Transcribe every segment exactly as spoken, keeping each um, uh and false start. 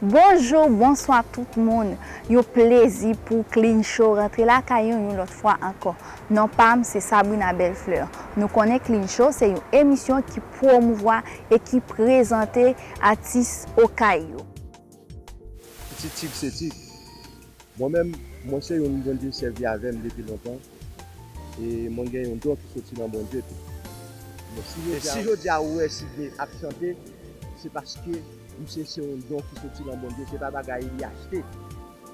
Bonjou, bonswa tout moun. Yon plezi pou Clean Show rantre lakay ou yon lòt fwa ankò. Non pa m se Sabrina Bellefleur. Nou konnen Clean Show se yon emisyon ki pwomouvwa e ki prezante atis Okay yo. Pitit Tig se Tig. Mwen menm, mwen se youn Bondye sèvi avè m depi lontan. E mwen gen yon don ki soti nan Bondye tou. Men si jodi a, si jodi a ou wè Sidney ap chante, se paske misye se yon don ki soti nan Bondye, se pa bagay li achte.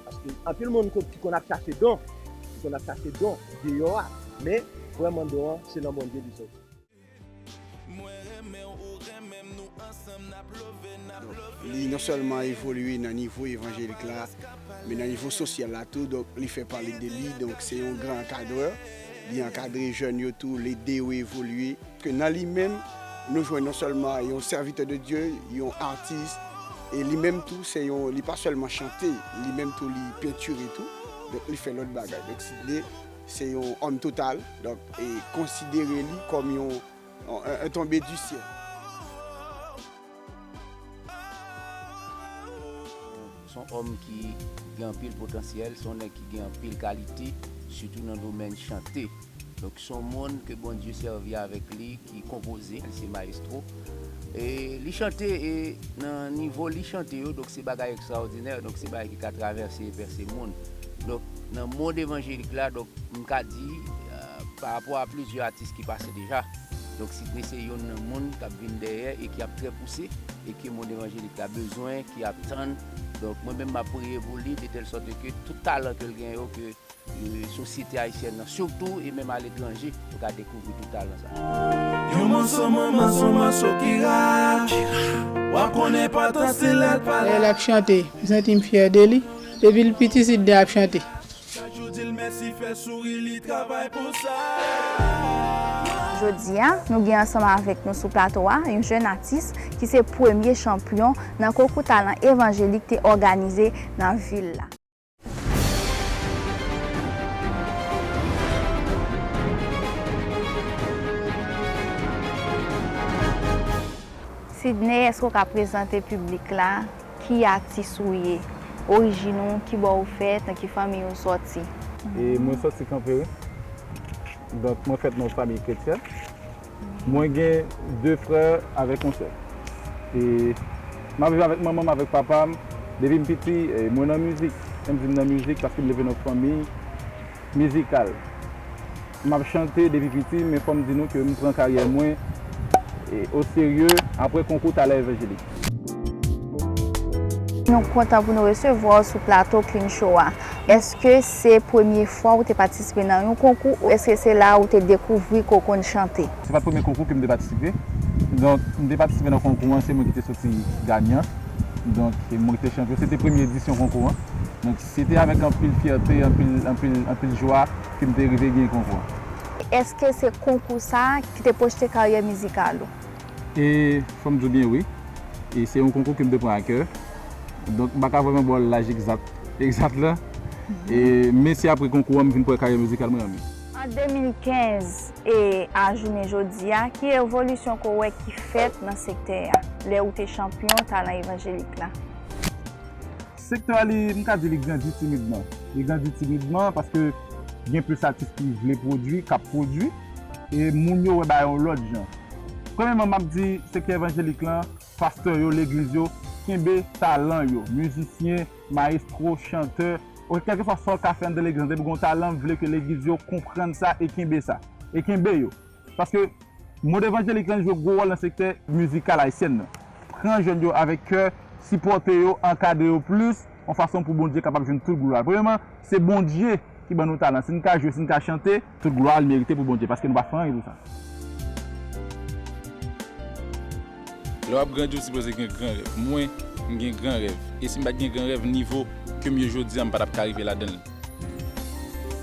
Paske anpil moun ki konn ap chache don, ki konn ap chache don deyò a, men vrèman don an se nan Bondye li soti. Li non sèlman evolye nan nivo evanjelik la, men nan nivo sosyal la tou, donk li fè pale de li, donk se yon gran ankadrè, li ankadre jèn yo tou, l ede yo evolye. Ke nan li menm, nou jwenn non sèlman yon sèvitè de Dye, yon atis, e li menm tou se yon, li pa sèlman chante, li menm tou li pentire tou, donk li fè lòt bagay. Donk Sidney se yon òm total, donk e konsidere li kòm yon, yon, un tombé du ciel. Se yon òm ki gen anpil potansyèl, se yon nèg ki gen anpil kalite, sitou nan domèn chante. Donk se yon moun ke Bondye sèvi avèk li, ki konpoze, li se mayestwo. E li chante e nan nivo li chante yo, donk se bagay ekstraòdinè, donk se bagay ki ka travèse e pèse moun. Donk nan mond evanjelik la, donk m ka di, pa rapò a plizyè atis ki pase deja. Donk Sidney se youn nan moun k ap vin dèyè e ki ap trè pouse e ke mond evanjelik la bezwen, ki ap tann. Donk mwen menm m ap priye pou li de tèl sòt ke tout talan ke l gen yo ke sosyete ayisyèn nan sitou e menm aletranje yo ka dekouvri tout talan sa. Yon mòso manman se yon mòso Kira. W ap konn enpòtans li lè l pa la. Lè l ap chante, m santi m fyè de li. Depi l piti Sidney ap chante. Chak jou di l mèsi fè souri li travay pou sa. Jodi a, nou gen ansanm avèk nou sou plato a yon jèn atis ki se premye chanpyon nan konkou talan evanjelik te òganize nan vil la. Sidney, èske w ka prezante piblik la ki atis ou ye, orijin ou, kibò ou fèt, nan ki fanmi ou sòti? E mwen sòti Kanperen. Donk mwen fèt nan yon fanmi kretyèn. Mwen gen de frè avèk yon sè. E m ap viv avèk manman m, avèk papa m. Depi m piti, e mwen nan mizik. Lè m di m nan mizik, paske m leve nan yon fanmi mizikal. M ap chante depi piti, men fò m di nou ke m pran karyè mwen e oserye apre konkou talan evanjelik. Nou kontan pou nou resevwa w sou plato Clean Show a. Èske se premye fwa ou te patisipe nan yon konkou ou èske se la ou te dekouvri ke w konn chante? Se pa t premye konkou ke m te patisipe. Donk, m te patisipe nan konkou an, se mwen ki te soti ganyan. Donk, e mwen ki te chanpyon. Se te premye edisyon konkou an. Donk, se te avèk anpil fyète, anpil, anpil, anpil jwa ke m te rive genyen konkou an. Èske se konkou sa a ki te pwojte karyè mizikal ou? E fò m di w byen wi. E se yon konkou ke m te pran a kè. Donk, m pa ka vrèman ba w laj egzat, egzat la. E, men se apre konkou an m vin pran karyè mizikal mwen an menm. An de mil kenz e a jounen jodi a, ki evolisyon ke w wè ki fèt nan sektè a, lè ou te chanpyon talan evanjelik la? Sektè a, li, m ka di li grandi timidman. Li grandi timidman paske gen plis atis ki vle pwodui, k ap pwodui, e moun yo wè bagay yon lòt jan. Premyèman, m ap di sektè evanjelik lan, pastè yo, legliz yo, kenbe talan yo, mizisyen, mayestwo, chantè, oke, kèlkeswa sa w ka fè anndan legliz lan, depi w gen yon talan, m vle ke legliz yo konprann sa e kenbe sa. E kenbe yo. Paske mond evanjelik lan jwe gwo wòl nan sektè mizikal ayisyèn nan. Pran jèn yo avèk kè, sipòte yo, ankadre yo plis, yon fason pou Bondye kapab jwenn tout glwa. Premyèman, se Bondye ki ban nou talan. Si n ka jwe, si n ka chante, tout glwa al merite pou Bondye, paske nou pa fè anyen pou sa. Lè w ap grandi, ou sipoze gen gran rèv. Mwen, m gen gran rèv. E si m pa t gen gran rèv, nivo ke m ye jodi a, m pa t ap ka rive ladan l.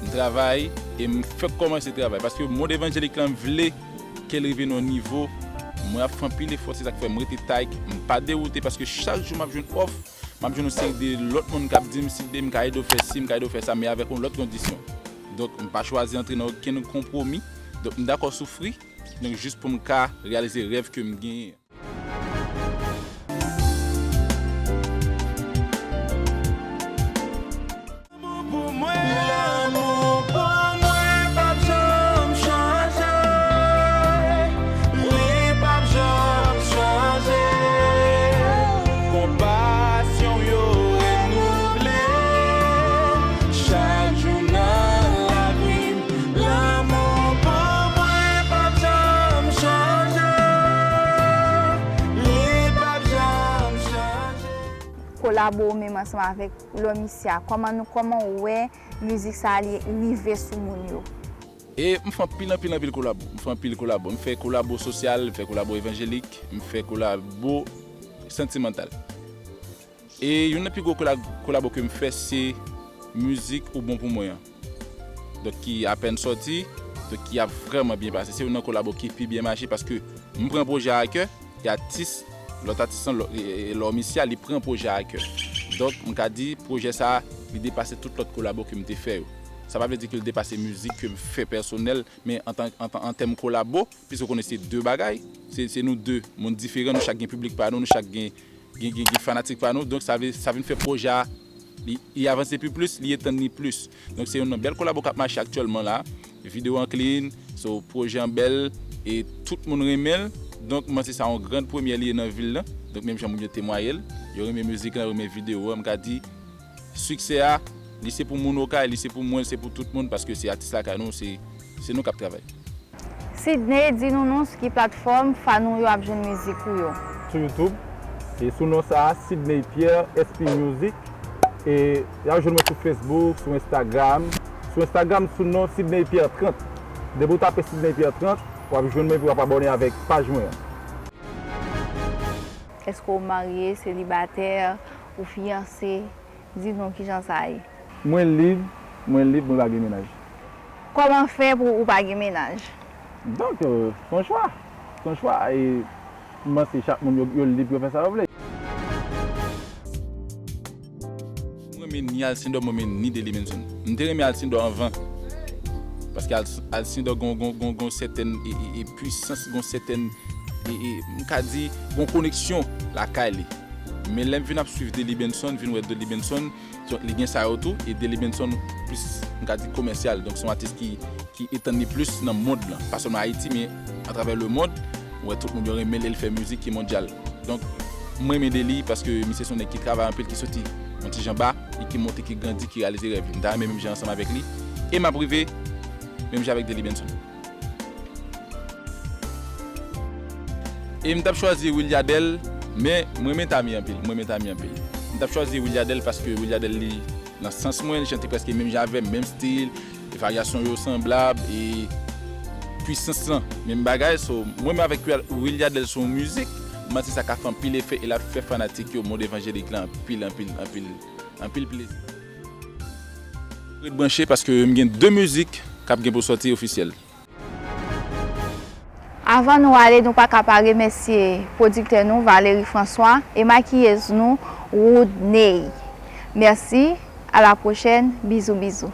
M travay e m fèk kòmanse travay, paske mond evanjelik lan vle ke l rive nan yon nivo. Mwen ap fè anpil efò, se sa k fè m rete Tyke, m pa dewoute, paske chak jou m ap jwenn òf, m ap jwenn yon seri de lòt moun k ap di m, Sidney, m ka ede w fè si, m ka ede w fè sa, men avèk yon lòt kondisyon. Donk, m pa chwazi antre nan okenn konpwomi. Donk, m dakò soufri, donk, jis pou m ka reyalize rèv ke m genyen an. Kolabo menm ansanm avèk Lòmisya, kòman nou, kòman w wè mizik sa a li rive sou moun yo? E m fè anpil anpil anpil kolabo. M fè anpil kolabo. M fè kolabo sosyal, m fè kolabo evanjelik, m fè kolabo santimantal. E youn nan pi gwo kola- kolabo ke m fè se mizik Ou Bon Pou Mwen an. Donk ki apèn sòti, donk ki ap vrèman byen pase. Se youn nan kolabo ki pi byen mache paske m pran pwojè a a kè, e atis, lòt atis lan, Lò- e- e- Lòmisya, li pran pwojè a a kè. Donk m ka di pwojè sa a, li depase tout lòt kolabo ke m te fè yo. Sa pa vle di ke l depase mizik ke m fè pèsonèl, men an, tan- an, tan- an tèm kolabo, piske w konnen se de bagay, se, se nou de moun diferan, nou chak gen piblik pa nou, nou chak gen, gen, gen, gen fanatik pa nou, donk sa, vle, sa vin fè pwojè a, li, li avanse pi plis, li etann li plis. Donk se youn nan bèl kolabo k ap mache aktyèlman la, videyo an clean, so pwojè an bèl, e tout moun renmen l, donk m panse sa yon grand premyè li ye nan vil lan, donk menm jan moun yo temwaye l, yo renmen mizik lan, yo renmen videyo an, m ka di, siksè a, li se pou moun Okay, li se pou mwen, se pou tout moun, paske se atis lakay nou, se, se nou k ap travay. Sidney, di nou non sou ki platfòm fan ou yo ap jwenn mizik ou yo? Sou YouTube, e sou non sa a, Sidney Pierre, S P Music, e y ap jwenn mwen sou Facebook, sou Instagram. Sou Instagram, sou non Sidney Pierre trant. Depi w tape Sidney Pierre trant, w ap jwenn mwen epi w ap abòne avèk paj mwen an. Èske w marye, selibatè, ou fiyanse? Di nou kijan sa ye. Mwen lib, mwen lib, mwen pa gen mennaj. Kòman fè pou ou pa gen mennaj? Donk, euh, se yon chwa. Se yon chwa, e m panse chak moun yo, yo lib pou yo fè sa yo vle. Mwen renmen ni Alcindor, mwen renmen ni Delly Benson. M te renmen Alcindor anvan. Paske Al- Alcindor gon, gon, gon, gon sètèn e, e, e pwisans, gon sètèn, e, e, m ka di, gon koneksyon lakay li. Men lè m vin ap swiv Delly Benson, vin wè Delly Benson, so, li gen sa yo tou, e Delly Benson plis, m ka di, komèsyal. Donk, se yon atis ki, ki etann li plis nan mond lan. Pa sèlman Ayiti, men atravè lemond, ou wè tout moun yo renmen l, e l fè mizik ki mondyal. Donk, mwen renmen Delly paske misye se yon nèg ki travay anpil, ki soti yon ti jan ba, e ki monte, ki grandi, ki reyalize rèv li. M ta renmen menm jan ansanm avèk li, e m ap rive menm jan avèk Delly Benson. E m t ap chwazi Williadel, men mwen renmen Tamy anpil, mwen renmen Tamy anpil. M t ap chwazi Williadel paske Williadel li nan sans mwen, li chante prèske menm jan avè m, menm stil, e varyasyon yo sanblab, e pwisans lan, menm bagay. So, mwen menm avèk Williadel se yon mizik, m panse sa ka fè anpil efè e l ap fè fanatik yo mond evanjelik la anpil, anpil, anpil, anpil plezi. Ret branche paske m gen de mizik k ap gen pou sòti ofisyèl. Avan nou ale, nou pa ka pa remèsye pwodiktè nou, Valery François, e makiyez nou, Woodney. Mèsi, a la pwochèn, bizou bizou.